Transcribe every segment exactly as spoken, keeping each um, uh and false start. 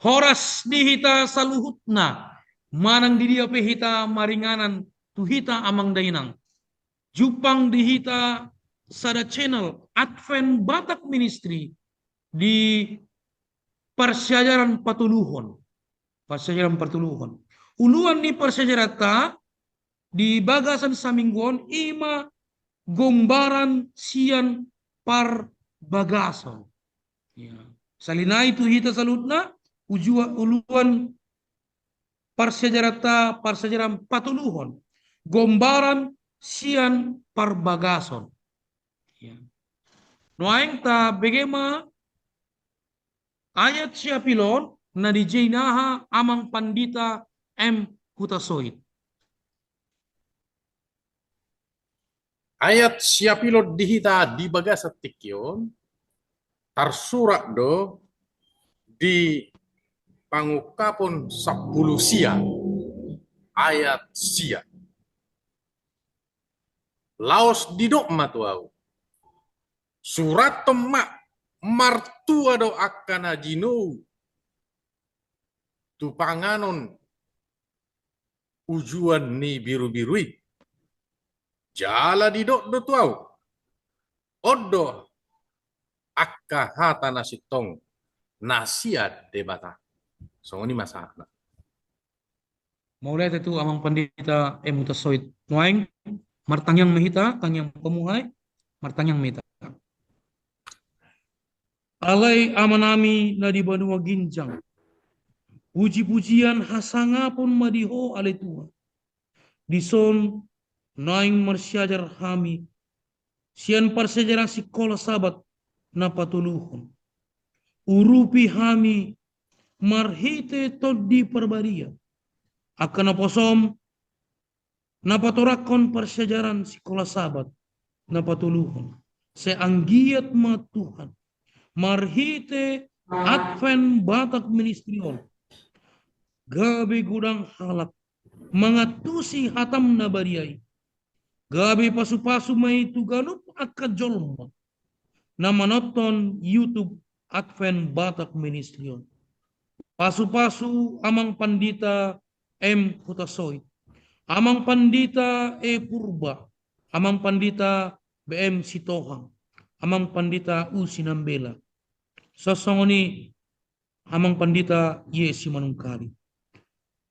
Horas di hita saluhutna, manang di dia pe hita maringanan, tu hita amang dainang. Jumpang di hita sada channel, Advent Batak Ministry, di parsiajaran patoluhon. Parsiajaran patoluhon. Uluan ni parsiajaranta di bagasan saminggu on i ma gombaran sian parbagason. Ya. Sahali nai tu hita saluhutna, ujua-, uluan parsiajaranta, parsiajaran patoluhon, gombaran sian parbagason. Ya. Nuaeng tabege ma ayat siapilon na dijinaha amang pandita M Hutasoit. Ayat siapilon di hita di bagasan tingki on, tarsurat do di Pangungkapon sampulu sia, ayat sia. Laos didok ma tu ahu: Surathon ma, martua do angka na jinou tu panganon ujuan ni birubiru i. Jala didok do tu ahu: On do angka hata na sintong na sian Debata. Songon i ma sahatna. Mauliate tu amang pandita M Hutasoit. Nuaeng, martangiang ma hita, tangiang pamuhai, martangiang ma hita. Alai Amanami na di banua ginjang, pujipujian hasangapon ma di Ho ale Tuhan. Dison naeng marsiajar hami sian parsiajaran sikola Sabat na patoluhon. Urupi hami marhite Tondi Parbadia angka naposom na patorangkon parsiajaran sikola Sabat na patoluhon. Sai anggiat ma Tuhan, marhite Advent Batak Ministry on, gabe godang halak mangantusi hatam na badia i. Gabe pasupasu ma i tu ganup angka jolma na manonton YouTube Advent Batak Ministry on. Pasupasu amang pandita M Hutasoit, amang pandita E Purba, amang pandita B M Sitohang, amang pandita U Sinambela. Songon i amang pandita Y Simanungkalit.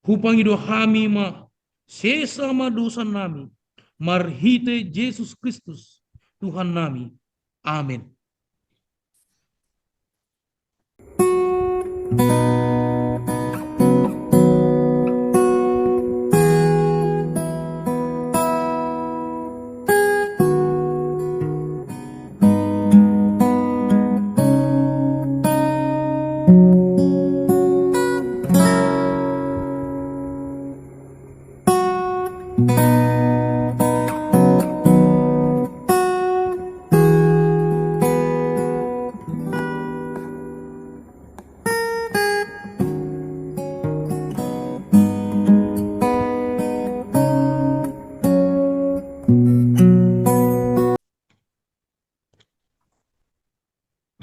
Hupangido hami ma, sesa ma dosanami, marhite Jesus Kristus Tuhannami. Amen.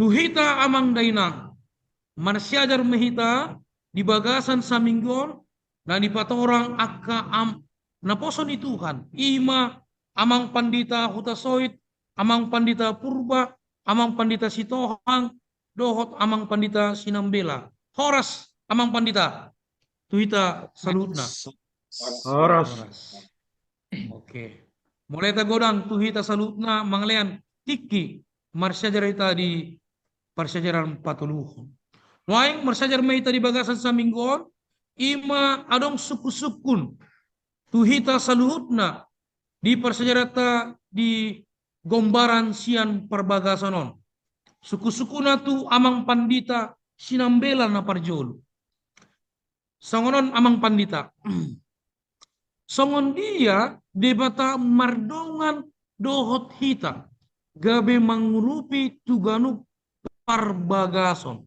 Tu hita amang dainang, marsiajar ma hita di bagasan saminggu on, na dipatorang angka am-, naposo ni Tuhan, i ma amang pandita Hutasoit, amang pandita Purba, amang pandita Sitohang, dohot amang pandita Sinambela. Horas amang pandita tu hita saluhutna. Horas. Horas. Oke. Mauliate godang tu hita saluhutna mangalean tingki marsiajar hita di parsiajaran patoluhon. Nuaeng marsiajar ma hita di bagasan saminggu on, i ma adong sungkunsungkun tu hita saluhutna di parsiajaranta di gombaran sian parbagason on. Sungkunsungkunna tu amang pandita Sinambela na parjolo. Songon on amang pandita. Songon dia Debata mardongan dohot hita, gabe mangurupi tu ganup parbagason.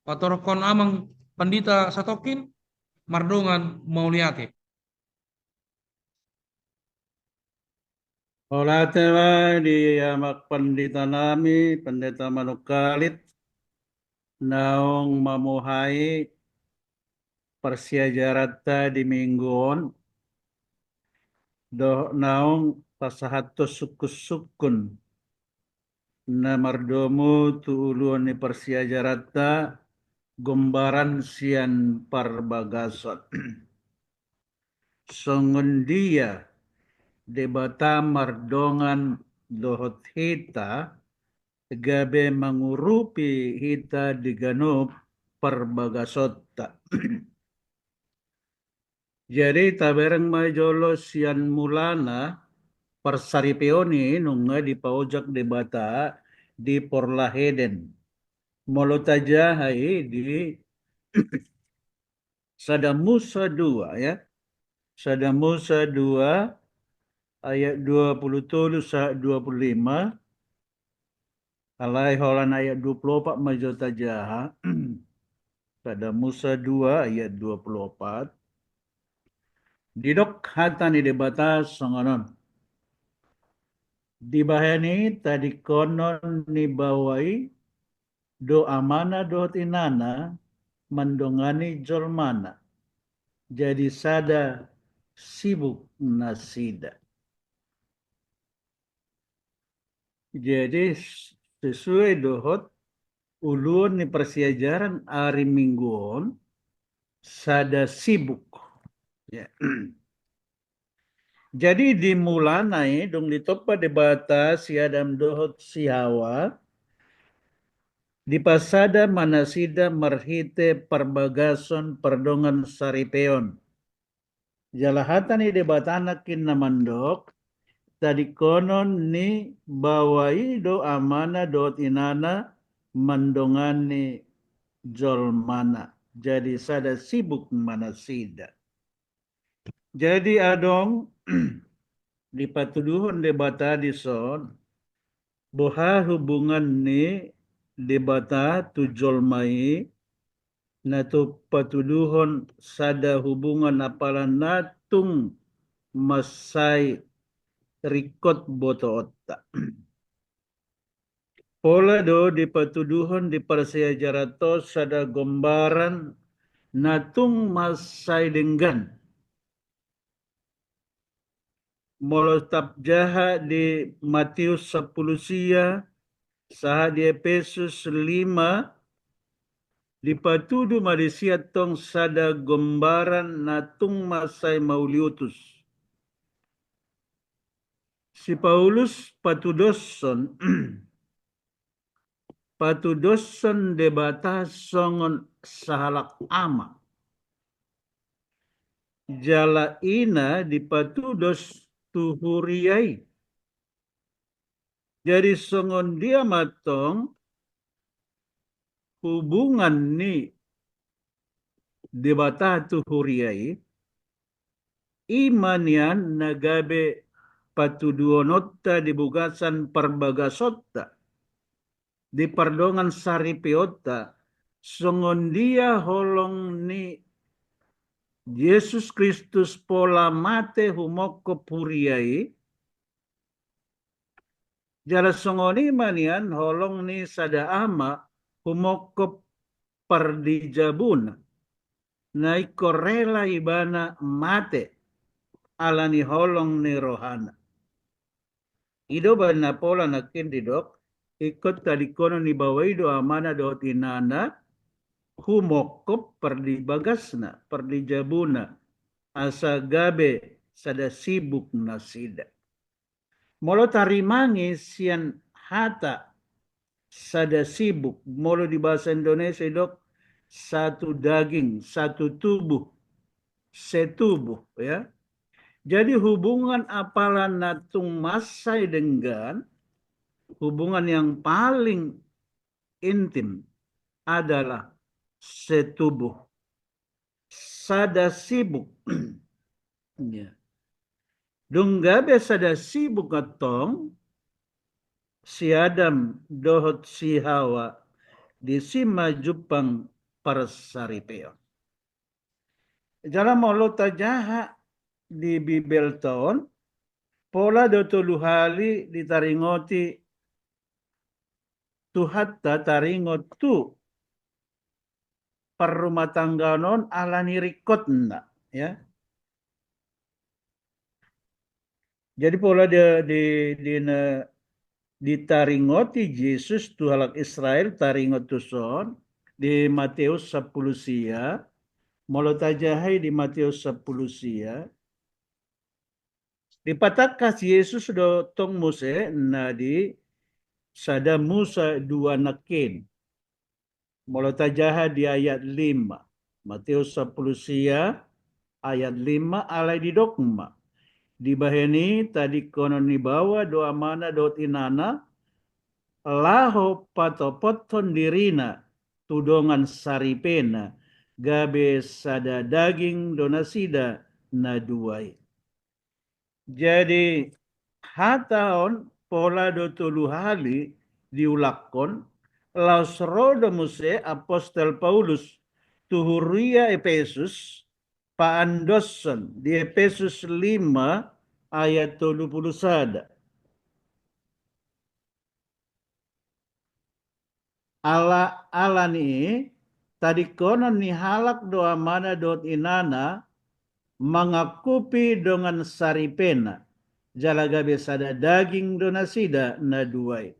Patorangkon amang pandita satongkin, mardongan mauliate. Mauliate ma di amang pandita nami, Pandita Manungkalit, naung mamuhai parsiajaranta di minggu on, dohot naung pasahathon sungkun-sungkun na mardomu tu uluan ni parsiajaranta, gombaran sian parbagason. Songon dia Debata mardongan dohot hita, gabe mangurupi hita di ganup parbagasonta. Jadi, tabereng ma jolo sian mulana, parsaripeon i nunga dipaojak Debata di Porla Eden. Molo tajaha i di Sada Musa dua, ya. Sada Musa dua ayat dua puluh tolu sahat dua puluh lima. Alai holan ayat dua puluh opat ma jo tajaha. Sada Musa dua ayat dua puluh opat. Didok hata ni Debata songon on. Dibahen i tadingkonon ni baoa i do amana dohot inana mandongani jolmana. Jadi sada sibuk nasida. Jadi, s-, sesuai dohot uluan ni parsiajaran ari Minggu on, sada sibuk. Ya. Jadi, di mulana i dung ditompa Debata si Adam dohot si Hawa, dipasada ma nasida marhite parbagason pardongan saripeon. Jala hata ni Debata nangkin na mandok, tadingkonon ni baoa i do amana dohot inana mandongani jolmana. Jadi sada sibuk ma nasida. Jadi adong dipatuduhon Debata dison, boha hubungan ni Debata tu jolma i, na tu patuduhon sada hubungan apala na tung mansai ringkot botoonta. Pola do dipatuduhon di parsiajaran on sada gombaran na tung mansai denggan. Molo tajaha di Matius sampulu sia, sahat di Epesus lima, dipatudu ma disi antong sada gombaran na tung mansai mauliutus. Si Paulus patudoshon, patudoshon Debata songon sahalak ama. Jala ina dipatudos tu huria i. Jadi songon dia ma antong hubungan ni Debata tu huria i, i ma nian na gabe patuduhononta di bagasan parbagasonta, di pardongan saripeonta, songon dia holong ni Jesus Kristus pola mate humongkop huria i, jala songon i ma nian holong ni sada ama humongkop pardijabuna, na ingkon rela ibana mate ala ni holong ni rohana. I do umbahen na pola nangkin didok, ingkon tadingkonon ni baoa i do amana dohot inana, humongkop pardibagasna, pardijabuna, asa gabe sada sibuk nasida. Molo tarimangi sian hata sada sibuk, molo di bahasa Indonesia didok satu daging, satu tubuh, setubuh, ya. Jadi hubungan apala na tung mansai denggan, hubungan yang paling intim adalah setubuh. Sada sibuk. Ya. Dung gabe sada sibuk antong si Adam dohot si Hawa, disi ma jumpang parsaripeon. Jala molo tajaha di Bibelta on, pola do tolu hali ditaringoti Tuhanta taringot tu parrumatanggaon on ala ni ringkotna, ya. Jadi pola di, di, di, na, ditaringoti Jesus tu halak Israel, taringot tuson di Mateus sampulu sia, molo tajaha i di Mateus sampulu sia, dipatangkas Jesus do tong muse na di sada Musa dua nangkin. Molo tajaha di ayat lima. Mateus sampulu sia ayat lima, alai didok ma: Dibahen i tadingkonon ni baoa do amana dohot inana, laho patopothon dirina tu dongan saripena, gabe sada daging do nasida na dua i. Jadi hata on pola do tolu hali diulakhon, laos ro do muse apostel Paulus tu huria Epesus, paandoshon di Epesus lima ayat tolu pulu sada. Ala, ala ni i, tadingkonon ni halak do amana dohot inana, mangangkupi dongan saripena, jala gabe sada daging do nasida na dua i.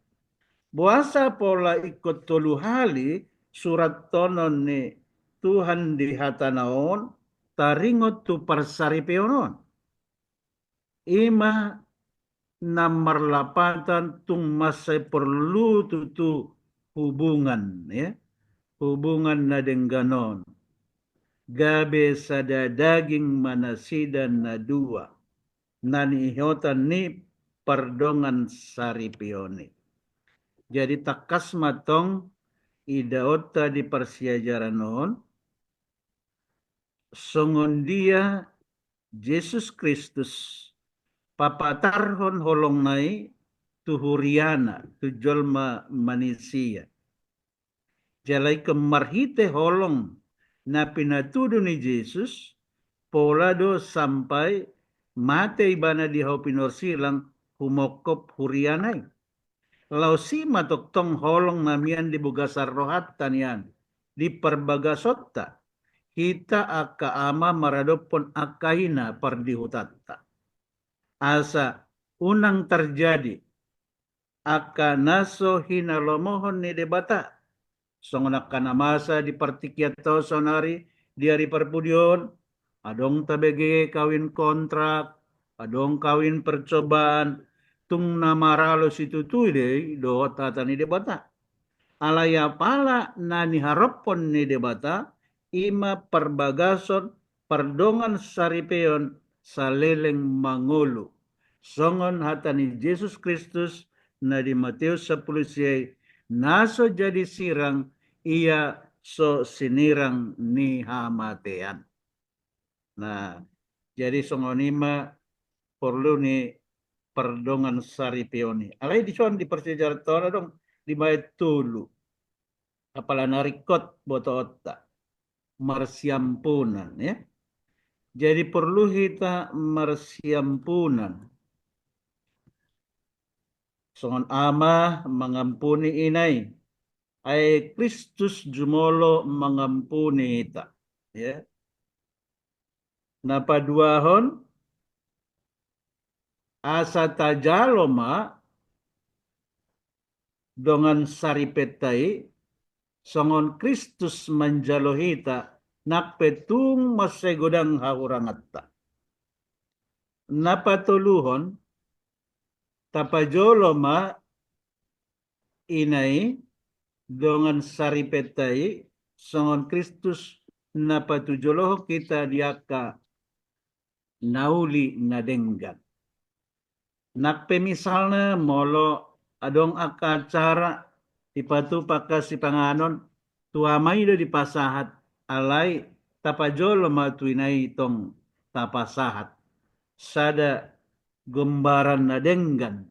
Boasa pola ingkon tolu hali surathonon ni Tuhan di hatana on taringot tu parsaripeon on? I ma na marlapatan tung mansai porlu tutu hubungan, ya, hubungan na denggan on. Gabe sada daging ma nasida na dua, na niihuthon ni pardongan saripeon i. Jadi tangkas ma tong idaonta di parsiajaran on, songon dia Jesus Kristus papatarhon holongna i tu huriana, tu jolma manisia. Jala ingkon marhite holong na pinatudu ni Jesus, pola do sampai mate ibana di hau pinorsilang humongkop huriana i. Laos i ma tongtong holong na mian di bagasan rohanta nian, di parbagasonta, hita angka ama maradophon angka ina pardihutanta. Asa unang tarjadi angka na so hinalomohon ni Debata. Songon angka na masa di partingkianta on saonari di ari parpudi on, adong tabege kawin kontrak, adong kawin percobaan, tung na maralo situtu i do i dohot hata ni Debata. Alai apala na niharophon ni Debata, i ma parbagason pardongan saripeon saleleng mangolu. Songon hata ni Jesus Kristus na di Mateus sampulu sia i, na so jadi sirang, ia so sinirang ni hamatean. Nah, jadi songon i ma porlu ni pardongan saripeon i. Alai dison di parsiajaranta on adong dibahen tolu. Apala na ringkot botoonta. Marsiampunan, ya. Jadi porlu hita marsiampunan. Songon ama mangampuni ina i, ai Kristus jumolo mangampuni hita, ya. Na paduahon, asa tajalo ma dongan saripenta i, songon Kristus manjalo hita, nang pe tung mansai godang hahuranganta. Na patoluhon, tapajolo ma ina i, dongan saripenta i, songon Kristus na patujolohon hita di angka na uli na denggan. Nang pe misalna molo adong angka acara dipatupa angka sipanganon, tu ama i do dipasahat, alai tapajolo ma tu ina i tong tapasahat. Sada gombaran na denggan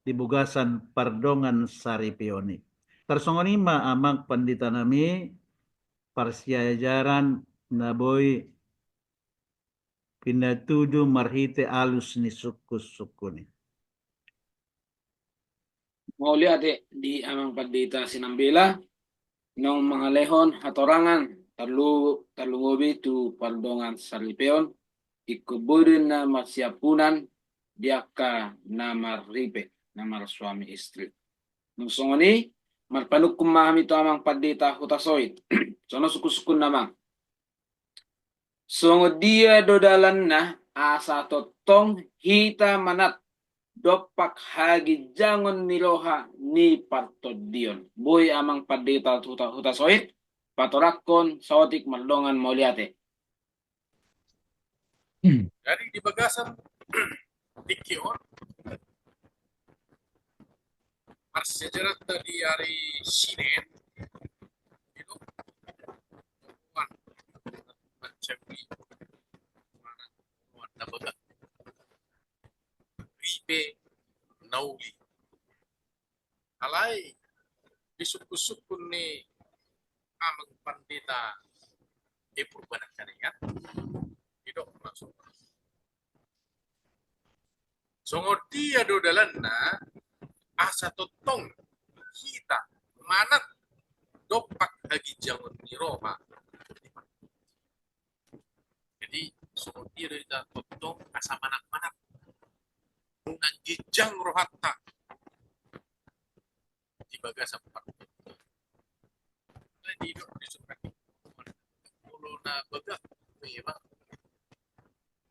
di bagasan pardongan saripeon i. Tarsongon i ma amang pandita nami, parsiajaran na boi pinatudu marhite alus ni sungkun-sungkun i. Mauliate di amang pandita Sinambela, naung mangalehon hatorangan tarlu-, tarlumobi tu pardongan saripeon, ingkon boi do inna marsiampunan di angka na marripe, na marsuami istri. Dung songon i, marpanungkun ma hami tu amang pandita Hutasoit. Songon on sungkunsungkunna, amang. Songon dia do dalanna asa tongtong hita manat dompak haginjangon ni roha ni partondion? Boi amang pandita Huta, Hutasoit patorangkon saotik mardongan mauliate. Jadi di bagasan tingki on, marsejarah tadi ari Sinen, itu, wan, macam ni, mana, wan, na bagak, ripe, na uli. Alai, di sungkunsungkun ni amang pandita, eh, Purba Nangkaningan, didok langsung. Songon dia do dalanna, asa tongtong hita manat dompak haginjangon ni roha. Jadi, songon dia do hita tongtong asa manat-manat. Unang ginjang rohanta di bagasan partondion. Nah, didok di surat. Molo na bagak memang,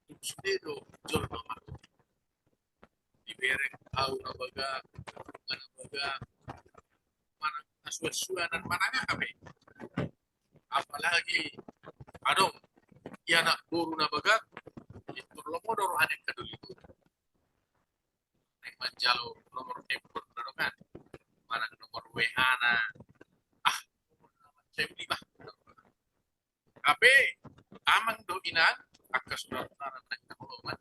tung sude do jolma ma. Dibereng hau na bagak, na bagak, manang na suan-suanan manang aha pe. Apalagi adong i anak boru na bagak, pintor lomo do rohana angka doli. Naeng manjalo nomor handphone na do kan, manang nomor W A na. Ah, nomor na mancai beli bah. Hape amang dohot inang, angka saudara-saudara naeng na hinaholongan,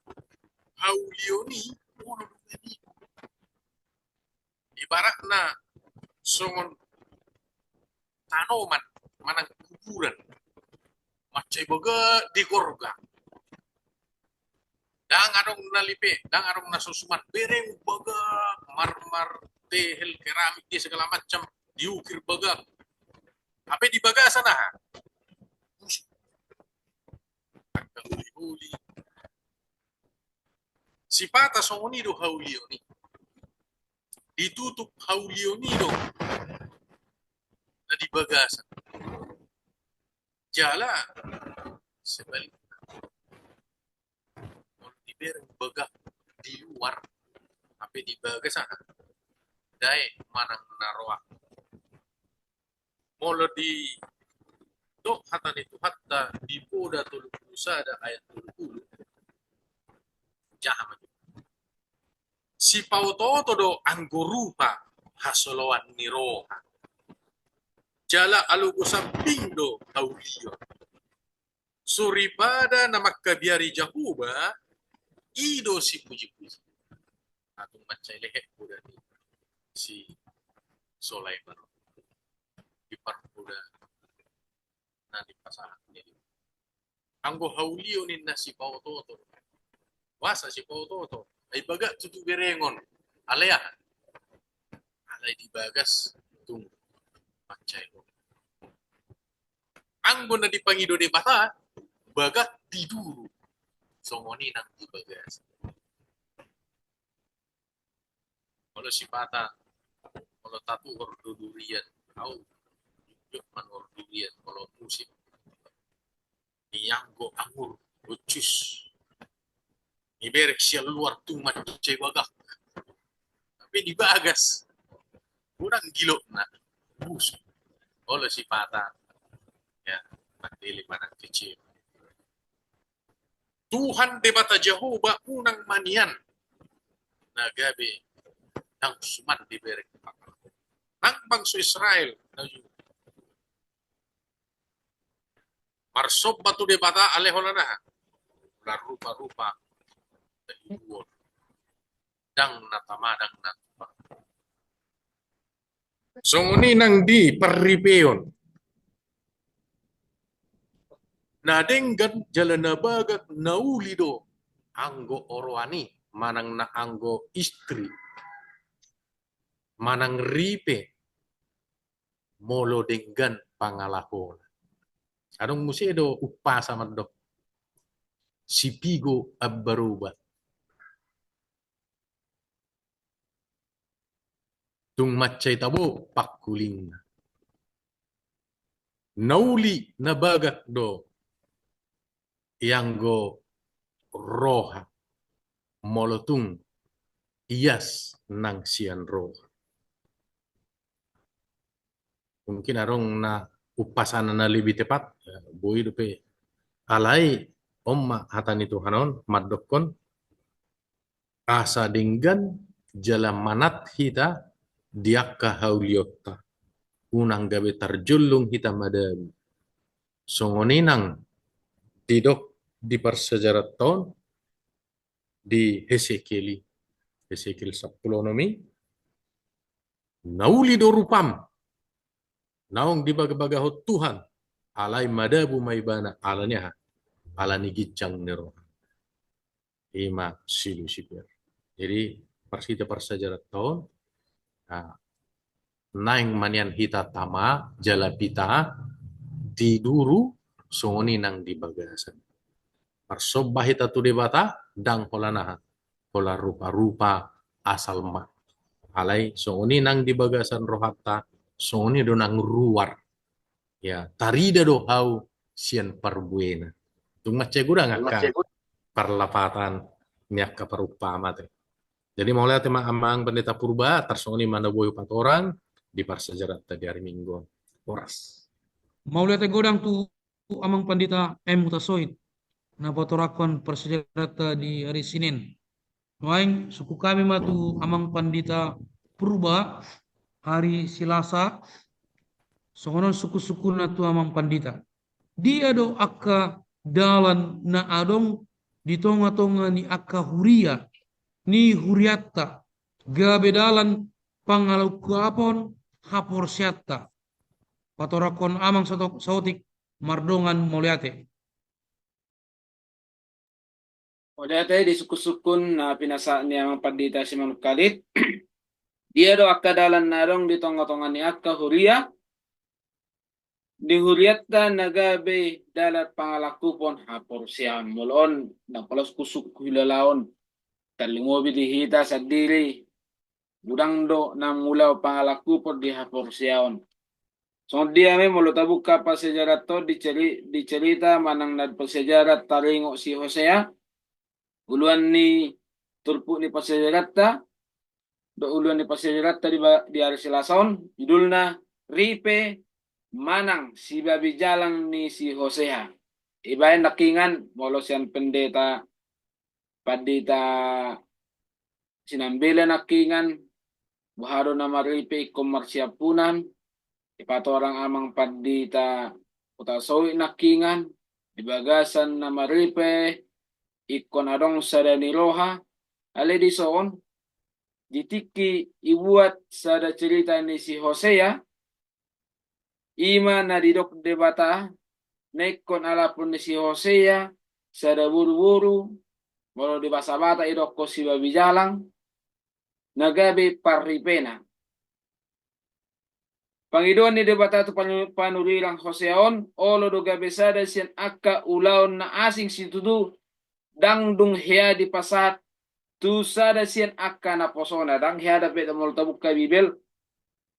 haulion i olo do gabe. Ibaratna songon tanoman manang kuburan, mansai bagak digorga. Ndang adong na lipe, ndang adong na so suman, bereng bagak, marmar, tehel, keramik, dia segala macam, diukir bagak. Hape di bagasan aha? Busuk. Angka holi-holi. Sipata songon i do haulion i. Ditutup haulion i do na di bagasan. Jala sebalikna, molo dibereng bagak di luar, hape di bagas aha? Dae manang na roa. Molo didok hata ni Tuhanta di Poda tolu pulu sada ayat tolu pulu, jaha ma jo. Sipaoto-oto do anggo rupa hasoloan ni roha. Jala alogo sambing do haulion. Soripada na mangkabiari Jahowa, i do sipuji-puji. Atung mansai lehet poda ni si Sulaiman di parpoda na dipasahat ni. Anggo haulion ninna sipaoto-oto. Boasa sipaoto-oto? Ai bagak tutu berengon. Alai aha? Alai di bagas tung mansai. Anggo na dipangido Debata, bagak di duru. Songon i nang di bagas. Molo sipata, molo tatuhor do durian, au jotjot manuhor durian molo musim. Ni anggo angur, ucus. Dibereng sian luar tung mansai bagak. Tapi di bagas unang gilokna, busuk. Olo sipata. Ya, pandele manang kecil. Tuhan Debata Jahowa unang ma nian na gabe nang suman dibereng. Nang bangso Israel na ju marsomba tu Debata alai holan aha? Holan rupa-rupa na dibuat. Ndang na tama, ndang na tama. Songon i nang di parripeon. Na denggan jala na bagak na uli do anggo oroan i manang na anggo istri manang ripe molo denggan pangalahona. Adong muse do umpasa mandok, sipigo ambaroba. Tung mansai tabo pangkulingna. Na uli na bagak do ianggo roha, molo tung ias nang sian roha. Mungkin adong na umpasana na lebih tepat, ya, boi dope. Alai on ma hata ni Tuhan on mandokkon, asa denggan jala manat hita di angka haulionta, unang gabe tarjollung hita madabu. Songon i nang didok di parsejarahta on di Hesekiel i, Hesekiel sampulu onom i, na uli do rupam naung dibagabagahon Tuhan, alai madabu ma ibana, ala ni aha? Ala ni ginjang ni roha. Ima si Lusifer. Jadi, marhite parsejarahta on, nah, naeng ma nian hita tama jala pita di duru, songon i nang di bagasan. Marsomba hita tu Debata, ndang holan aha? Holan rupa-rupa asal ma. Alai songon i nang di bagasan rohanta, songon i do nang ruar. Ya, tarida do hau sian parbuena. Tung mansai godang angka parlapatan ni angka parumpama te. Jadi mauliate ma amang Pandita Purba, tarsongon i ma na boi hupatorang di parsejarahta di ari Minggu on. Horas. Mauliate godang tu amang Pandita M Hutasoit na patorangkon parsejarahta di ari Sinen. Nuaeng sungkun hami ma tu amang Pandita Purba, ari Selasa, songon on sungkun-sungkunna tu amang Pandita. Dia do angka dalan na adong di tonga-tonga ni angka huria ni hurianta, gabe dalan pangalangkupon haporseaonta? Patorangkon amang saotik, mardongan mauliate. Mauliate di sungkun-sungkun na pinasahat ni amang Pandita Simanungkalit. Dia do angka dalan na adong di tonga-tonga ni angka huria ni hurianta na gabe dalan pangalangkupon haporseaon? Molo on na pola sungkun-sungkun hilalaon, tarlumobi di hita sandiri, godang do na mangulahon pangalangkupon di haporseaon. Songon dia ma i molo tabuka parsejarahta on di ceri-, di cerita manang na parsejarah taringot si Hosea, uluan ni turpuk ni parsejarahta, do uluan ni parsejarahta di ba-, di ari Selasa on, judulna Ripe manang Sibabi Jalang ni si Hosea. Ibaen nangkiningan, molo sian Pandita, Pandita Sinambela nangkiningan, boha do na maripe ingkon marsiampunan, dipatorang amang Pandita Hutasoit nangkiningan, di bagasan na maripe ingkon adong sada ni roha, alai dison, di tingki ibuat sada cerita ni si Hosea, ima na didok Debata, na ingkon alapon ni si Hosea, sada boru-boru, molo di bahasa Batak idokkon sibabi jalang, na gabe parripena. Pangidoan ni Debata tu panu-, panurirang Hosea on, olo do gabe sada sian angka ulaon na asing situtu, ndang dung hea dipasahat tu sada sian angka naposona, ndang hea dope molo tabuka Bibel,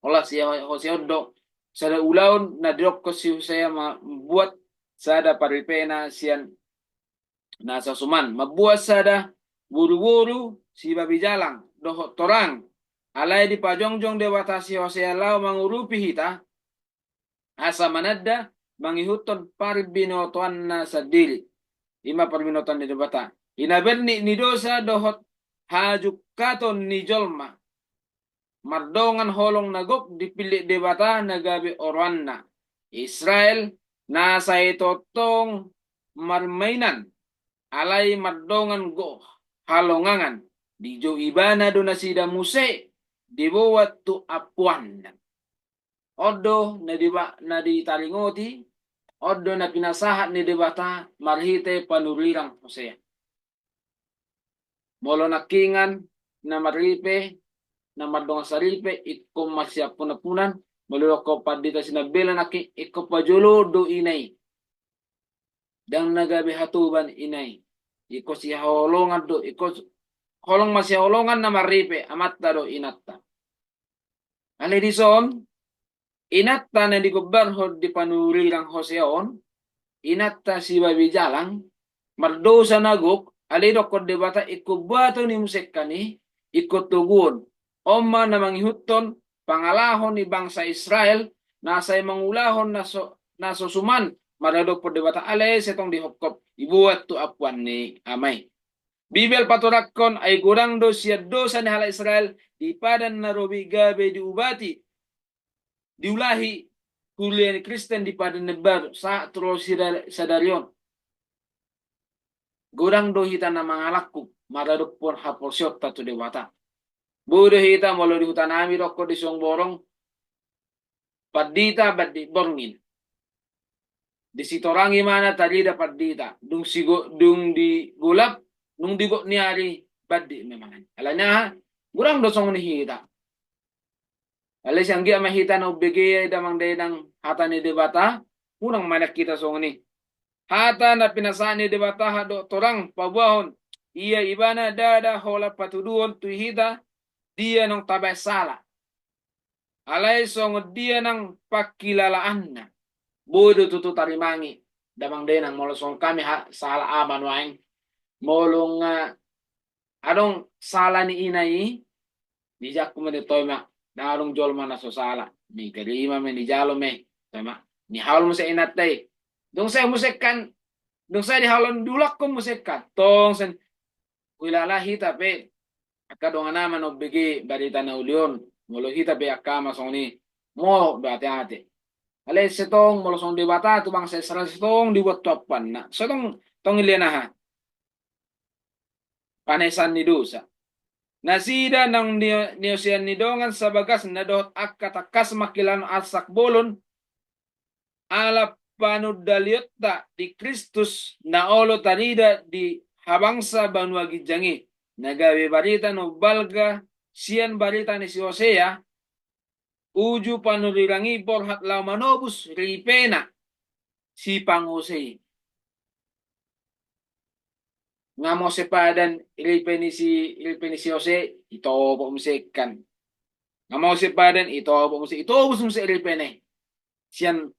ola si Ho-, Hosea on do, sada ulaon na didokkon si Hosea ma-, mambuat sada parripena sian na so suman, mambuat sada boru-boru sibabi jalang dohot torang. Alai dipajongjong Debata si Hosea laho mangurupi hita, asa mananda mangihuthon parbinotoanna sandiri. Ima parbinotoan ni Debata. I na bernik ni dosa dohot hajungkaton ni jolma. Mardongan holong na gok dipillit Debata na gabe oroanna. Israel na sai tongtong marmainan, alai mardongan gok halongangan, dijou ibana do nasida muse diboan tu ampuanna. On do na diba-, na ditaringoti, on do na pinasahat ni Debata marhite panurirang Hosea. Molo nangkiningan na marripe, na mardongan saripe, ingkon marsiampunapunan, molo didokkon Pandita Sinambela nangkin, ingkon pajolo do ina i. Ndang na gabe hatoban ina i. Ingkon sihaholongan do, ingkon holong masihaholongan na marripe amanta dohot inanta. Alai dison, inanta na digombarhon di panurirang Hosea on, inanta sibabi jalang, mardosa na gok, alai didokkon Debata ingkon boato ni muse kan i, ingkon toguon. On ma na mangihuthon pangalaho ni bangsa Israel, na sai mangulahon na so, na so suman maradophon Debata, alai sai tong dihophop, diboan tu ampuan ni Ama i. Bibel patorangkon, ai godang do sian dosa ni halak Israel di Padan na Robi gabe diubati, diulahi huria ni Kristen di Padan na Baru sahat tu ro sida-, sadari on. Godang do hita na mangalangkup maradophon haporseaonta tu Debata. Boi do hita molo di huta nami dohot di Somborong, pandita bahen di borngin. Di Sitorang imana tarida pandita. Dung sigo-, dung di golap, dung di gok ni ari bahen di memang. Alana, godang do songon i hita. Alai sai anggiat ma hita na umbege damang dainang hata ni Debata, unang ma nian hita songon i. Hata na pinasahat ni Debata dohot torang paboahon, ia ibana ndada holan patuduhon tu hita dia naung tabaen sala. Alai songon dia nang pangkilalaanna. Boi do tutu tarimangi damang dainang molo songon hami ha-, sahala ama nuaeng. Molo nga adong sala ni ina i, dijangkon ma, toe ma, ndang adong jolma na so sala. Ni tarima ma, ni jalo ma, toe ma. Ni haol muse inanta i. Dung sai muse kan, dung sai dihaol on diulakhon muse kan. Tong sen, huilala hita pe, angka dongan ama na umbege barita na uli on, molo hita pe angka ama songon i, mohop do ate-ate. Alai sai tong molo songon Debata tu bangsa Israel sai tong diboan tu ampuanna. Sai tong, tong i lehon aha? Panaesan ni dosa. Nasida naung ni-, niosean ni dongan sabagasna dohot angka tangkas mangkilalahon arsak bolon, ala panundalionta di Kristus na olo tarida di habangsa banua ginjang i, na gabe barita na umbalga sian barita ni si Hosea, uju panurirang i borhat laho manobus ripena sipanguasa i. Nga molo sai padan ripe ni si, ripe ni si Hosea, itobok muse kan. Nga molo sai padan, itobok muse, itobus muse ripena i sian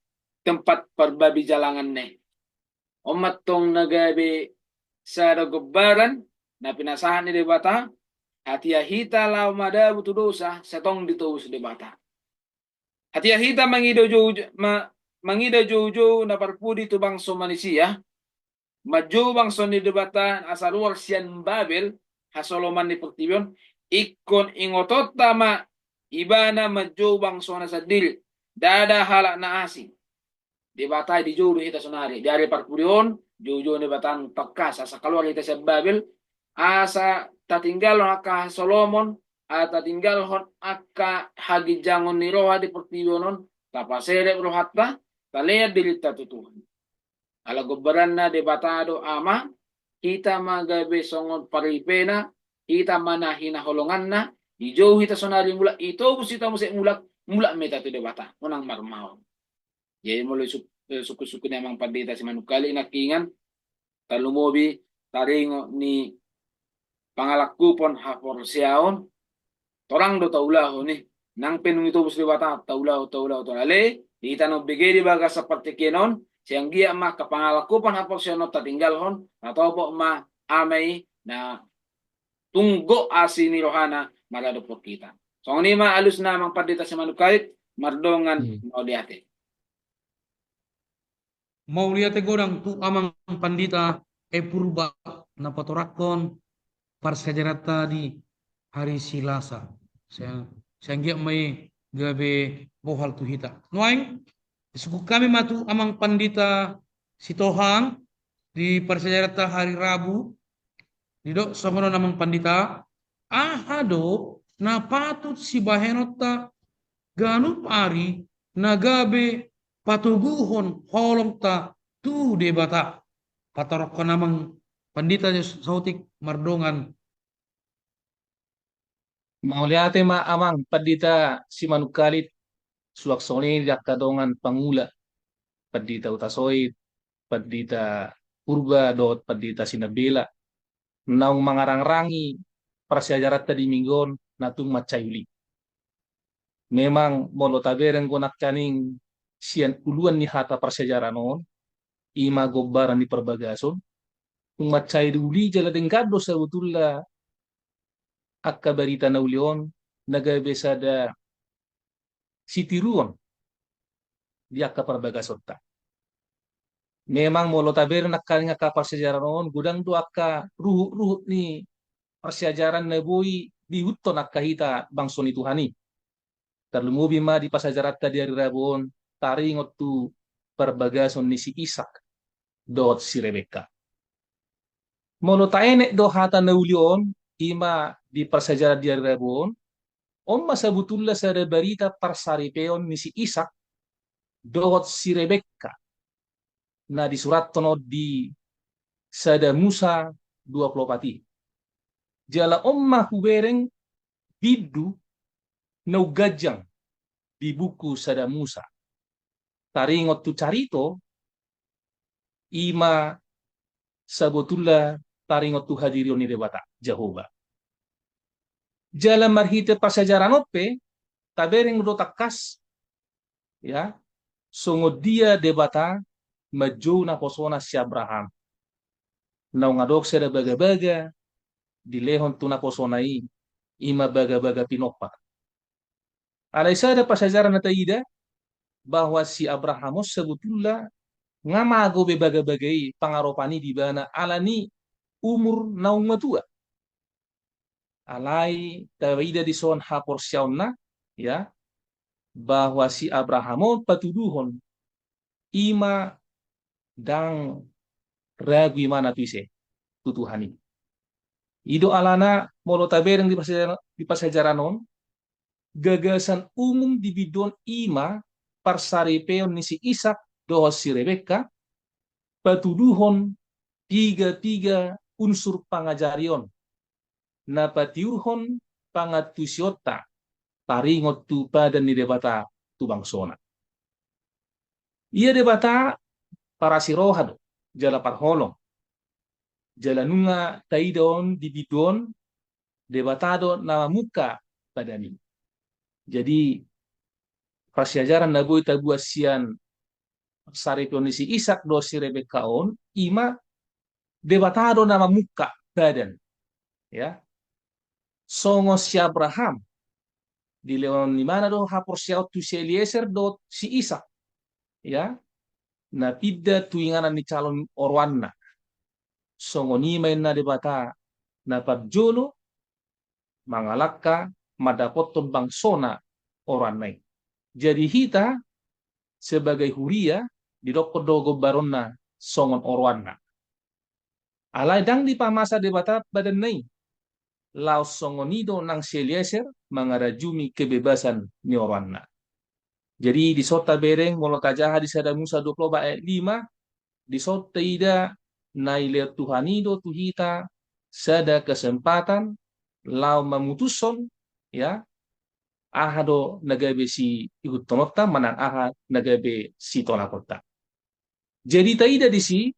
tempat parbabijalanganna i. On ma tong na gabe sada gombaran na pinasahat ni Debata, atia hita laho madabu tu dosa, sai tong ditobus Debata. Atia hita mangido jou-, ma-, mangido joujou na parpudi tu bangso manisia, manjou bangso ni Debata asa ruar sian Babel, hasoloman ni portibi on, ingkon ingotonta ma ibana manjou bangsona sandiri, ndada halak na asing. Debata dijou do hita saonari. Di ari parpudi on, joujou Debata tangkas, asa kaluar hita sian Babel, asa tatinggalhon angka hasolomon, asa tatinggalhon angka haginjangon ni roha di portibi on, tapaserep rohanta, talean dirinta tu Tuhan. Ala gombaranna Debata do Ama, hita ma gabe songon parripena, hita ma na hinaholonganna, dijou hita saonari mulak, itobus hita muse mulak, mulak ma hita tu Debata, unang marmaol. Jadi molo suk-, eh, sungkun-sungkun ni amang pandita Simanungkalit nangkiningan, tarlumobi taringot ni pangalangkupon haporseaon, torang do taulahon i, nang pe dung itobus Debata, taulahon, taulahon, taulahon. Alai, hita na umbege di bagasan partingkian on, sai anggiat ma angka pangalangkupon haporseaon on tatinggalhon, na topot ma Ama i, na tung gok asi ni rohana maradophon hita. Songon i ma alusna amang pandita Simanungkalit, mardongan, hmm, mauliate. Mauliate godang tu amang pandita E Purba na patorangkon parsiajaranta di hari Silasa. Sai, sai anggiat ma i gabe bohal tu hita. Nuaeng, sungkun hami ma tu amang pandita Sitohang di parsiajaranta hari Rabu, didok songon on amang pandita, aha do na patut sibahenonta ganup ari na gabe patoguhon holongta tu Debata? Patorangkon amang pandita saotik mardongan. Mauliate ma amang pandita Simanungkalit, suang songon i di angka dongan pangula, pandita Hutasoit, Pandita Purba dohot Pandita Sinambela, naung mangarangrangi parsiajaranta di minggu on, na tung mansai uli. Memang molo tabereng do nangkaning sian uluan ni hata parsiajaran on, i ma gombaran ni parbagason, tung mansai uli jala denggan do sabotulna angka barita na uli on, na gabe sada sitiruon di angka parbagasonta. Memang molo tabereng nangkaning angka parsiajaran on, godang do angka ruhutruhut ni parsiajaran na boi diihuthon angka hita bangso ni Tuhan i. Tarlumobi ma di parsiajaranta di ari Rabu on, taringot tu parbagason ni si Isak dohot si Rebeka. Molo taenet do hata na uli on, i ma di parsiajaran di ari Rabu on, on ma sabotulna sada barita parsaripeon ni si Isak dohot si Rebeka, na disurathon on di Sada Musa dua pulu opat i. Jala on ma hubereng bindu naung ganjang di buku Sada Musa. Taringot tu carito, i ma sabotulna taringot tu hadirion ni Debata, Jahowa. Jala marhite parsiajaran on pe, tabereng do tangkas, ya, songon dia Debata manjou naposona si Abraham. Naung adong sada bagabaga dilehon tu naposona i, i ma bagabaga pinompar. Alai sada parsiajaran na taida, bahwa si Abraham on sabotulna nga mago be bagabaga i pangaropan i di ibana ala ni umur naung matua. Alai taida dison haporseaonna, ya, bahwa si Abraham on patuduhon i ma ndang ragu ibana tu ise, tu Tuhan i. I do alana molo tabereng di parsiajaran, di parsiajaran on, gagasan umum di bindu on i ma parsaripeon ni si Isak dohot si Rebeka, patuduhon piga-piga unsur pangajarion na patiurhon pangantusionta taringot tu padan ni Debata tu bangsona. Ia Debata parasi roha do, jala parholong. Jala nunga taida on di bindu on, Debata do na mamungka padan i. Jadi, parsiajaran na boi tabuat sian parsaripeon ni si Isak dohot si Rebeka on, i ma Debata do na mamungka padan. Ya. Songon si Abraham, dilehon ibana do haporseaon tu si Eliezer dohot si Isak. Ya. Na pinda tu inganan ni calon oroanna. Songon i ma inna Debata na parjolo mangalangka mandapothon bangsona oroanna i. Jadi hita sebagai huria didokkon do gombaronna songon oroanna. Alai ndang dipamasa Debata padanna i. Laos songon i do nang si Eliezer mangarajumi kebebasan ni oroanna. Jadi dison tabereng molo tajaha di Sada Musa dua pulu opat ayat lima, dison taida na dilehon Tuhan i do tu hita sada kesempatan laho mamutushon, ya, aha do na gabe siihuthononta manang aha na gabe sitolakonta. Jadi taida disi,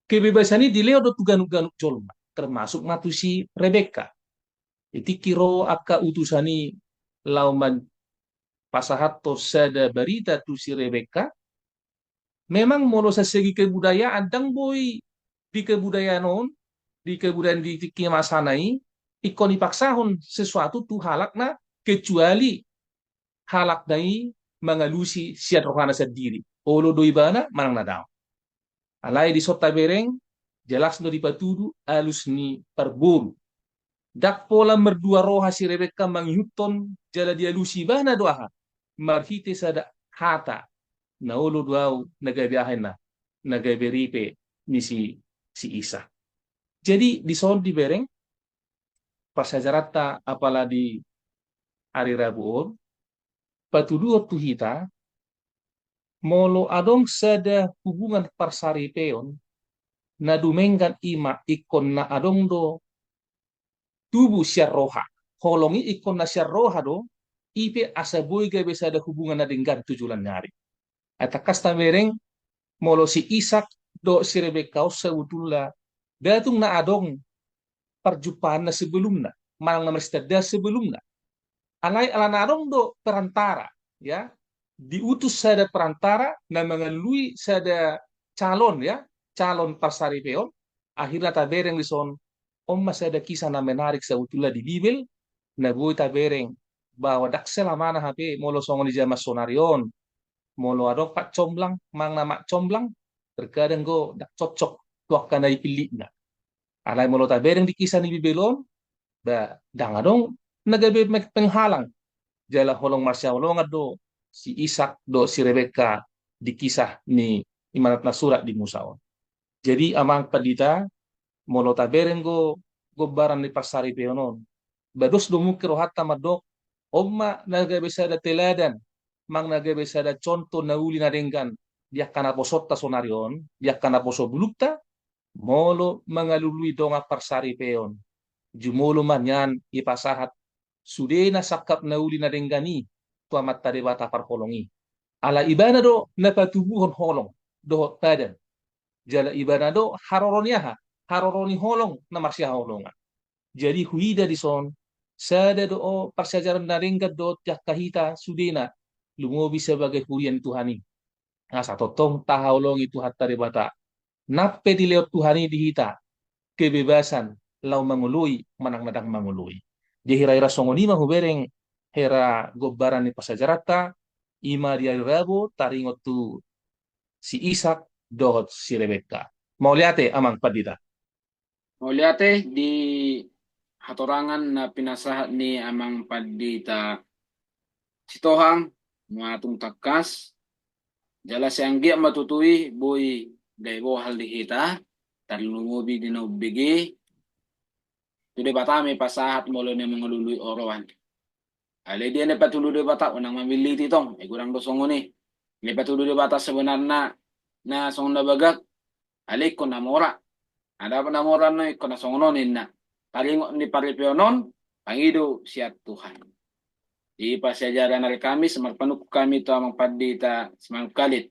kebebasan i dilehon do tu ganup-ganup jolma, termasuk ma tu si Rebeka. Di tingki ro angka utusan i laho man-, pasahathon sada barita tu si Rebeka, memang molo sian segi kebudayaan ndang boi di kebudayaan on, di kebudayaan di tingki masana i, ingkon dipaksahon sesuatu tu halak na kecuali halak na i mangalusi sian rohana sandiri. Olo do ibana manang na daong. Alai dison tabereng, jelas do dipatudu alus ni parboru. Ndang pola mardua roha si Rebeka mangihuthon jala dialusi ibana do aha? Marhite sada hata, na olo do au na gabe aha inna, na gabe ripe ni si, si Isak. Jadi dison dibereng, parsiajaranta apala di ari Rabu on, patuduhon tu hita, molo adong sada hubungan parsaripeon, na dumenggan i ma ingkon na adong do tubu sian roha. Holong i ingkon na sian roha do, i pe asa boi gabe sada hubungan na denggan tu joloan ni ari. Ai tangkas tabereng, molo si Isak dohot si Rebeka on sebetulna ndang tung na adong parjumpaanna sebelumna, manang na marsitandaan sebelumna. Alai ala na adong do perantara, ya, diutus sada perantara na mangalului sada calon, ya, calon parsaripeon. Akhirna tabereng dison, on ma sada kisah na menarik sebetulna di Bibel, na boi tabereng bahwa ndang selamana hape molo songon i jaman sonari on, molo adong patcomblang manang na matcomblang, terkadang do ndang cocok tu angka na dipillitna. Alai molo tabereng di kisah ni Bibel on, ba ndang adong na gabe me-, penghalang. Jala holong marsihaholongan do si Ishak dohot si Rebeka di kisah ni imanat na surat di Musa on. Jadi amang pandita, molo tabereng do gombaran ni parsaripeon on, ba dos do mungkin rohanta mandok, on ma na gabe sada teladan, manang na gabe sada contoh na uli na denggan di angka naposonta sonari on, di angka naposo bulungta, molo mangalului dongan parsaripeon, jumolo ma nian dipasahat sudena sangkap na uli na denggan i tu Amanta Debata parholong i. Ala ibana do na patubuhon holong dohot padan. Jala ibana do haroro ni aha? Haroro ni holong na marsihaholongan. Jadi huida dison, sada do o parsiajaran na denggan dohot di angka hita sudena, lumobi sebagai huria ni Tuhan i. Asa tongtong tahaholongi Tuhanta Debata. Nang pe dilehon Tuhan i di hita kebebasan laho mangoloi manang na ndang mangoloi. Jadi hira-hira songon i ma hubereng hera gombaran ni parsiajaranta, i ma di ari Rabu taringot tu si Ishak dohot si Rebeka. Mauliate amang pandita. Mauliate di hatorangan na pinasahat ni amang pandita Sitohang, na tung tangkas. Jala sai anggiat ma tutu i boi gabe bohal di hita, tarlumobi di na umbege. Tu Debata ma i pasahat molo na mangalului oroan. Alai dia na patulus Debata, unang mamilliti tong, eh, godang do songon i. Na patulus Debata sebenarna na songon na bagak, alai ingkon na mora. Adong pe na mora na ingkon na songon on ninna. Taringot ni paripeon on, pangido sian Tuhan. Di parsiajaran ari Kamis, marpanungkun hami tu amang pandita Simanungkalit.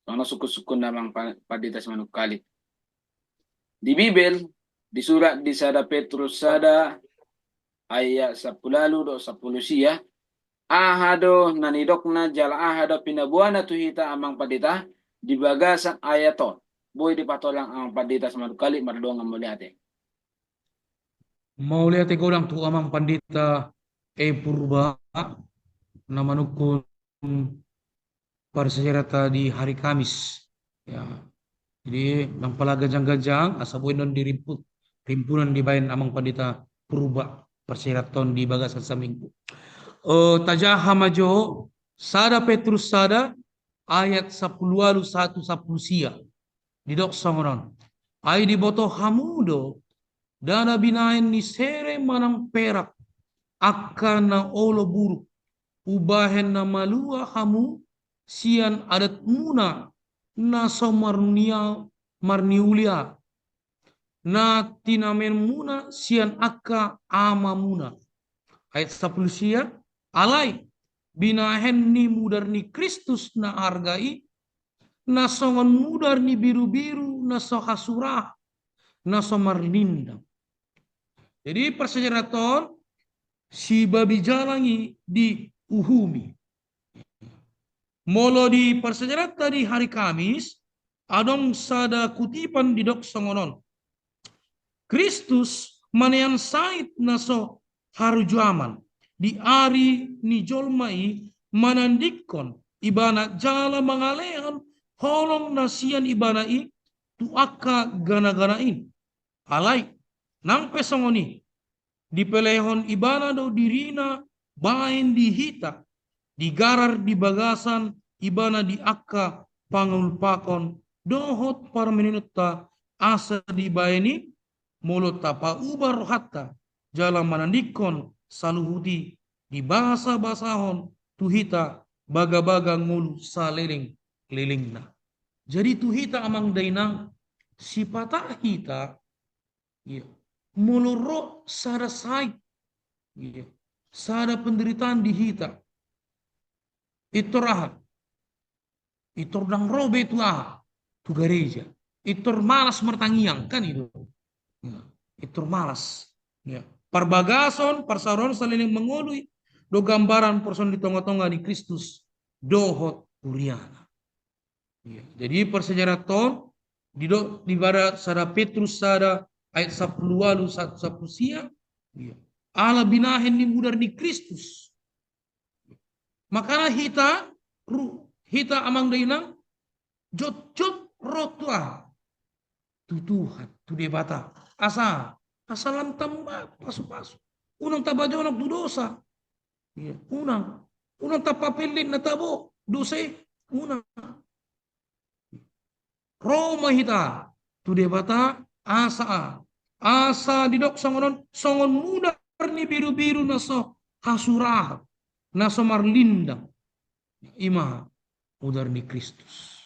Songon on sungkun-sungkunna amang pa-, pandita Simanungkalit. Di Bibel, disurat di sada Petrus sada ayat sampulu ualu dohot sampulu sia, aha do na nidokna jala aha do pinaboana tu hita amang pandita di bagasan ayat on? Boi dipatolang amang pandita Simanungkalit, mardongan mauliate. Mauliate godang tu amang pandita E Purba na manungkun parsiajaranta di hari Kamis. Ya. Jadi ndang pola ganjang-ganjang, asa boi annon di rimpu-, rimpunan dibaen amang pandita Purba parsiajaranta on di bagasan saminggu. Eh, tajaha ma jo sada Petrus sada ayat sampulu ualu sahat tu sampulu sia. Didok songon on. Ai diboto hamu do, ndada binahen ni sere manang perak, angka na olo buruk, umbahen na malua hamu sian adatmuna na so marnia-, marniulia, na tinamenmuna sian angka amamuna. Ayat sampulu sia, alai binahen ni mudar ni Kristus na arga i, na songon mudar ni birubiru na so hasura, na so marlindang. Jadi parsiajaranta on, si babi jalang i diuhumi. Molo di parsiajaranta di hari Kamis, adong sada kutipan didok songon on. Kristus manean sait na so harujaman di ari ni jolma i, manandingkon ibana jala mangalehon holong na sian ibana i tu angka gana-gana i. Alai, nang pe songon i, dipelehon ibana do dirina baen di hita, digarar di bagasan ibana di angka pangulupakon dohot parmenionta, asa dibaen i molo tapauba rohanta jala manandingkon saluhut i dibasabasahon tu hita bagabaga ngolu saleleng-lelengna. Jadi tu hita amang dainang, sipata hita, iya, molo ro sada sait, iya, sada penderitaan di hita, pintor aha? Pintor ndang ro be tu aha? tu gareja. Pintor malas martangiang, kan i do. Ya, pintor malas. Ya. Parbagason, parsaoran saleleng mangolu i, do gambaran parsaoran di tonga-tonga ni Kristus dohot huriana. Ya. Jadi parsejarah on, di do, di bada sada Petrus sada ayat sampulu ualu sahat sampulu sia, ya. Ala binahen ni mudar ni Kristus. Makana hita, ru-, hita amang dainang, jotjot ro tu aha? Tu Tuhan, tu Debata. Asa, asa lam tamba pasu-pasu. Unang tapajonok tu dosa. Iya, unang. Unang tapapellit na tabo dosa i, unang. Ro ma hita tu Debata, asa, asa didok songon on, songon mudar ni birubiru na so hasurahan, na so marlindang. I ma mudar ni Kristus.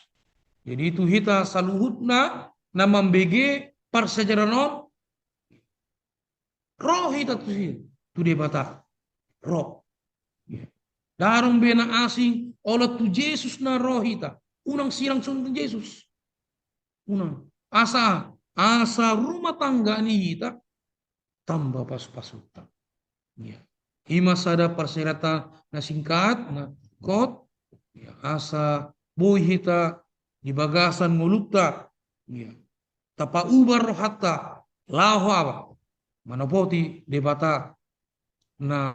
Jadi tu hita saluhutna na mambege parsiajaran on, ro hita tu si, tu Debata. Ro. Ya. Ndang adong be na asing, olo tu Jesus na ro hita. Unang sirang songon tu Jesus. Unang. Asa, asa rumah tangga ni hita tamba pasu-pasunta. Ya. I ma sada parsiajaranta na singkat, na kot. Ya, asa boi hita di bagasan ngolunta. Ya. Tapaubar rohanta, laho apa? Manopoti Debata na,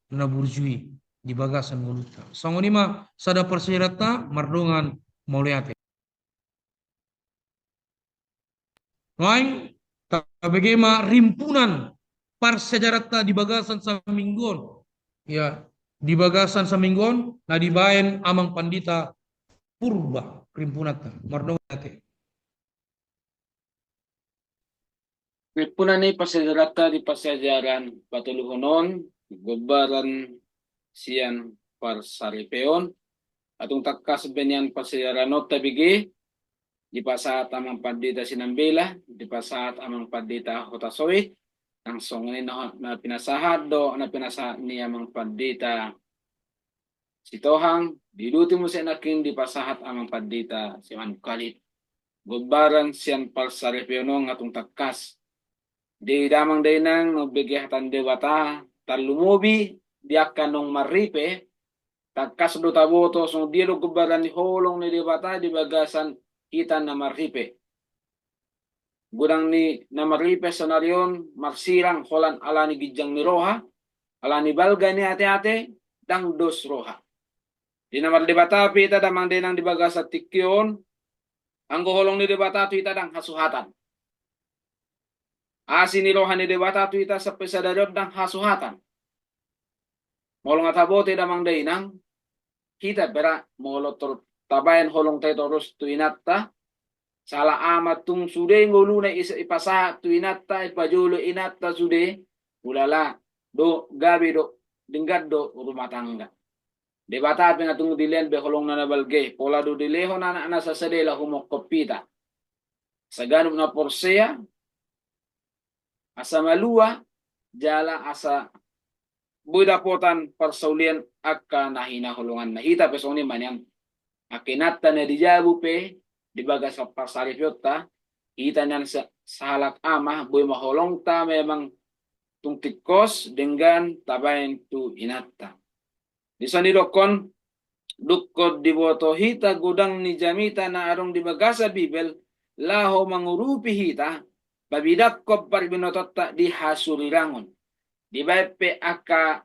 na burju i di bagasan ngolunta. Songon i ma sada parsiajaranta, mardongan mauliate. Nuaeng tabege ma rimpunan parsiajaranta di bagasan saminggu on. Ya, di bagasan saminggu on, na dibaen amang pandita Purba, rimpunanta. Mardongan mauliate. Rimpunan ni parsiajaranta di parsiajaran patoluhon on, gombaran sian parsaripeon. Atung tangkas be nian parsiajaran on tabege, dipasahat amang pandita Sinambela, dipasahat amang pandita Hutasoit, nang songon i na, na pinasahat do, na pinasahat ni amang pandita Sitohang, diuduti muse nangkin dipasahat amang pandita Simanungkalit. Gombaran sian parsaripeon on atung tangkas. Di damang dainang na umbege hata ni Debata, tarlumobi di angka naung marripe, tangkas do taboto songon dia do gombaran ni holong ni Debata di bagasan hita na marripe. Godang ni na marripe saonari on marsirang holan ala ni ginjang ni roha, ala ni balga ni ateate, ndang dos roha. Di na mardebata pe hita damang dainang di bagasan tingki on, anggo holong ni Debata tu hita ndang hasuhatan. Asi ni roha ni Debata tu hita sampe sadari on ndang hasuhatan. Molo nga taboto damang dainang, hita pe ra molo tor-, tabaen holongta i torus tu inanta, sahala ama tung sude ngoluna i-, ipasahat tu inanta, ipajolo inanta sude, ulala, do gabe do, denggan do rumah tangga. Debata pe nga tung dilehon be holongna na balga i, pola do dilehon anakna sasada i laho humongkop hita. Asa ganup na porsea, asa malua, jala asa boi dapotan parsaulian angka na hinaholonganna. Hita pe songon i ma nian, angka inanta na di jabu pe, di bagasan parsaripeonta, hita nian sa-, sahalak ama, boi ma holongta memang tung tingkos, denggan tabaen tu inanta. Dison didokkon, dungkon diboto hita godang ni jamita na adong di bagasan Bibel, laho mangurupi hita, pabidanghon parbinotoanta di hasurirangon. Dibaen pe angka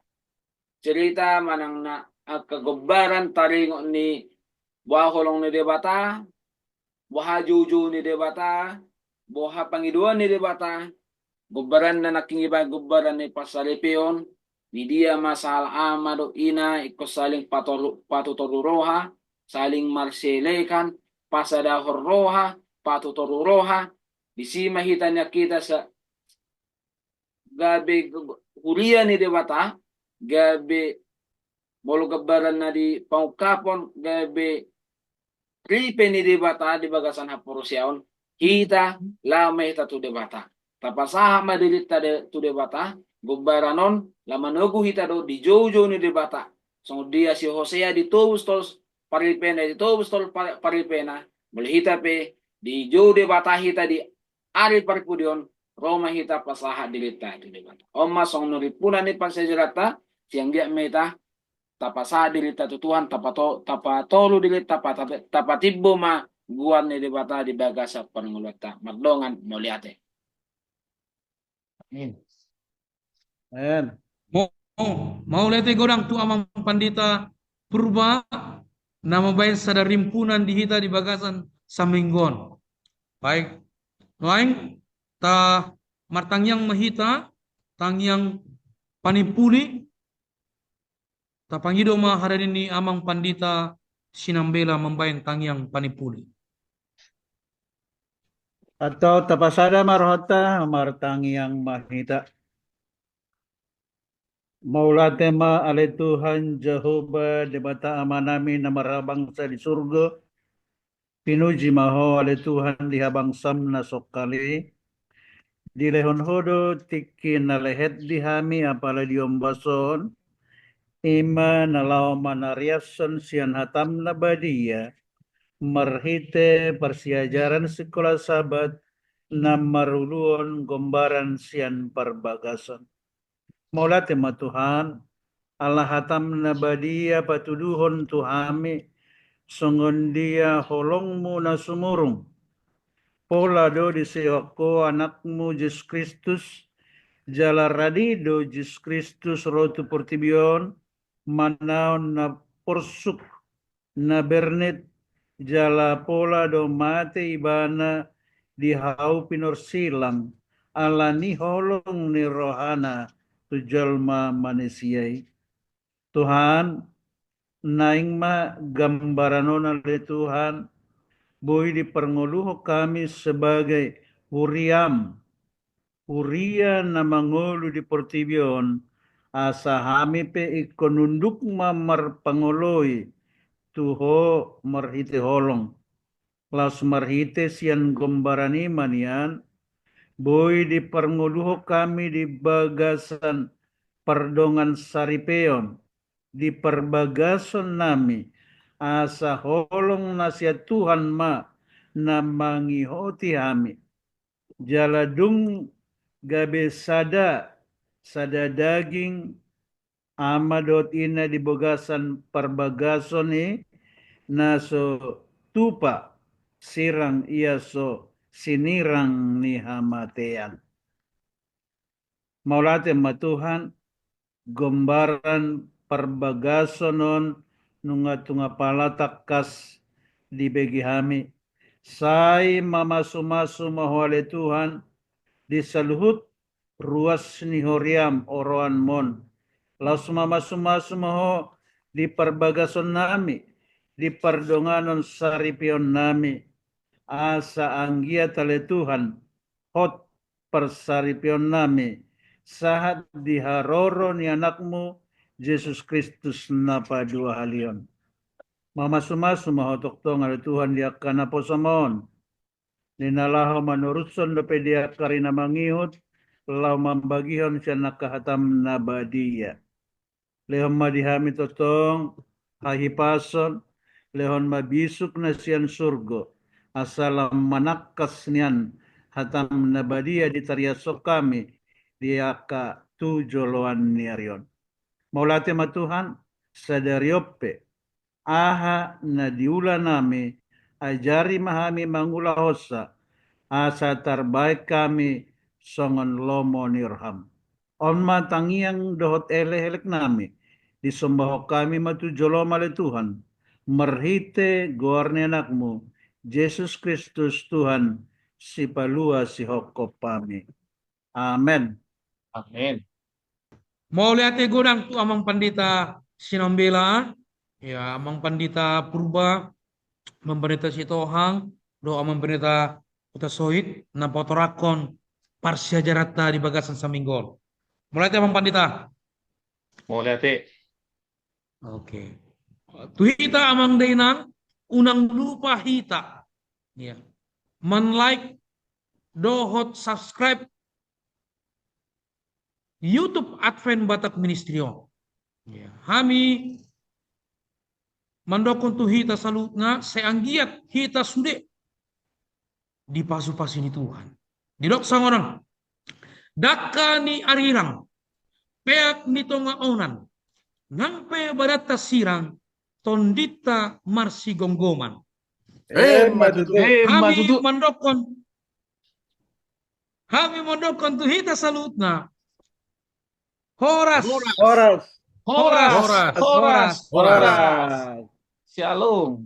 cerita manang na angka gombaran taringot ni boha holong ni Debata, boha joujou ni Debata, boha pangidoan ni Debata, gombaranna nangkin ibaen gombaran ni parsaripeon, di dia ma sahala ama dohot ina ingkon saling patoru-, patutoru roha, saling marsielekan, pasadahon roha, patutoru roha, disi ma hita nian hita sa-, gabe g-, huria ni Debata, gabe molo gombaran na di pangungkapon, gabe ripe ni Debata di bagasan haporseaon, hita laho ma hita tu Debata. Tapasahat ma dirinta de-, tu Debata, gombaran on, laho manogu hita do di joujou ni Debata. Songon dia si Hosea ditobus tol parripena, ditobus tol par-, parripena, Molo hita pe dijou Debata hita di ari parpudi on, ro ma hita pasahat dirinta tu Debata. On ma songon na rimpunan ni parsiajaranta, sian dia ma hita tapasahat dirinta tu Tuhan, tapato-, tapatoru dirinta, tapa-, tapatimbo ma goar ni Debata di bagasan parngoluanta. Mardongan mauliate. Amin. Amin. Mo-, mo-, mauliate godang tu Amang Pandita Purba, na mambahen sada rimpunan di hita di bagasan saminggu on. Baik. Nuaeng ta martangiang ma hita, tangiang panimpuli, tapangido ma haradeon ni Amang Pandita Sinambela mambahen tangiang panimpuli. Atau tapasada ma rohanta martangiang ma hita. Mauliate ma ale Tuhan Jahowa Debata Amanami na marhabangsa di surgo. Pinuji ma Ho ale Tuhan di habangsam na songkali. Dilehon Ho do tingki na lehet di hami apala di ombas on, i ma na laho manariashon sian hatam na badia marhite parsiajaran sikola Sabat na maruluhon gombaran sian parbagason. Mauliate ma Tuhan, ala hatam na badia patuduhon tu hami songon dia holongmu na sumurung. Pola do disehon Ho anakmu Jesus Kristus, jala rade do Jesus Kristus ro tu portibi on, manaon na porsuk, na bernit, jala pola do mate ibana di hau pinorsilang, ala ni holong ni rohana tu jolma manisia i. Tuhan, naeng ma gambaran on ale Tuhan, boi diparngoluhon hami sebagai huriam, huria na mangolu di portibi on, asa hami pe ingkon unduk ma marpangoloi tu Ho marhite holong. Laos marhite sian gombaran i ma nian, boi diparngoluhon hami di bagasan pardongansaripeon, di parbagason nami, asa holong na sian Tuhan ma na mangihoti hami. Jala dung gabe sada, sada daging, ama dohot ina di bagasan parbagason i, na so tupa sirang ia so sinirang ni hamatean. Mauliate ma Tuhan, gombaran parbagason on nunga tung apala tangkas dibege hami. Sai mamasumasu ma Ho ale Tuhan, di saluhut ruas ni huriam oroanmon. Laos mamasumasu ma Ho di parbagason nami, di pardonganon saripeon nami. Asa anggiat ale Tuhan, hot parsaripeon nami, sahat di haroro ni anakmu, Jesus Kristus na paduahalihon. Mamasumasu ma Ho tongtong ale Tuhan di angka naposom on. Di na laho manorushon dope di angka ari na mangihut, laho mambagihon sian angka hatam na badia. Lehon ma di hami tongtong hahipason, lehon ma bisuk na sian surgo, asa lam manangkas nian hatam na badia ditariashon hami di angka tu joloan ni ari on. Mauliate ma Tuhan, sadari on pe, aha na diula nami, ajari ma hami mangulahonsa, asa tarbaen hami songon lomo ni roham. On ma tangiang dohot elek-elek nami, disombahon hami ma tu jolom ale Tuhan, marhite goar ni anakmu, Jesus Kristus Tuhan, sipalua sihophop hami. Amen. Amen. Mauliate godang tu Amang Pandita Sinambela, ya, Amang Pandita Purba, Amang Pandita Sitohang, dohot Amang Pandita Hutasoit, na patorangkon parsiajaranta di bagasan saminggu on. Mauliate Amang Pandita. Mauliate. Oke. Tu hita amang dainang, unang lupa hita, ya, man-like dohot subscribe YouTube Advent Batak Ministry on. Ya, hami mandokkon tu hita saluhutna, sai anggiat hita sude dipasupasu ni Tuhan. Didok songon on: Dangka ni arirang, peak ni tonga onan, nang pe badanta sirang, tondinta marsigomgoman. Emma tutu. Emma tutu. Hami mandokkon, hami mandokkon tu hita saluhutna: Horas. Horas. Horas. Horas. Horas. Shalom.